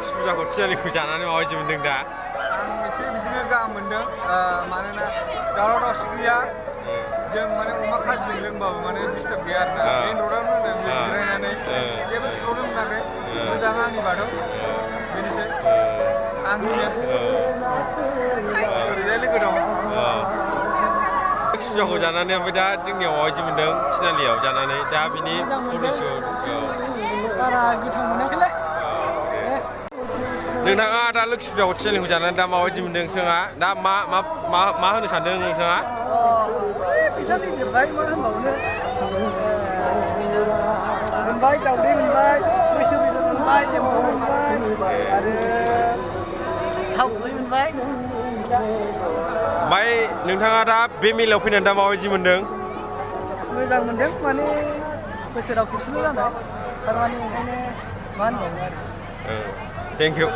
लोखि फुजाखौ थिनालिखौ जानानै माबायदि मोनदों दा? आं एसे बिदिनो गाहाम मोनदों मानोना दावराव दावसि गैया जों माने अमा खाजिजों लोंबाबो माने डिस्टार्ब गैया आरोना मेन र'डावनो जिरायनानै जेबो प्रब्लेम मोनाखै मोजां आंनि बाथौ बेनोसै आंनि नेस ओरैजाय लोगो दं लोखि फुजाखौ जानानै ओमफ्राय दा जोंनियाव माबायदि मोनदों थिनालियाव जानानै दा बिनि फट'शुट बारा गोथाव मोनाखैलै नोंथाङा दा लोखि फुजाखौ थिनालिखौ जानानै दा माबायदि मोनदों नोंथाङा दा मा होनो सानदों नोंथाङा? फैसा थैजोब्बाय मा होनबावनो मोनबाय दावदै मोनबाय मैसो बेदर मोनबाय एम्फौ मोनबाय आरो थाव गुबै मोनबाय ओमफ्राय नोंथाङा दा बे मेलायाव फैनानै दा माबायदि मोनदों? मोजां मोनदों माने बोसोराव खेबसेल' जानाय थारमाने ओंखायनो मा होनबावनो आरो थेंक इउ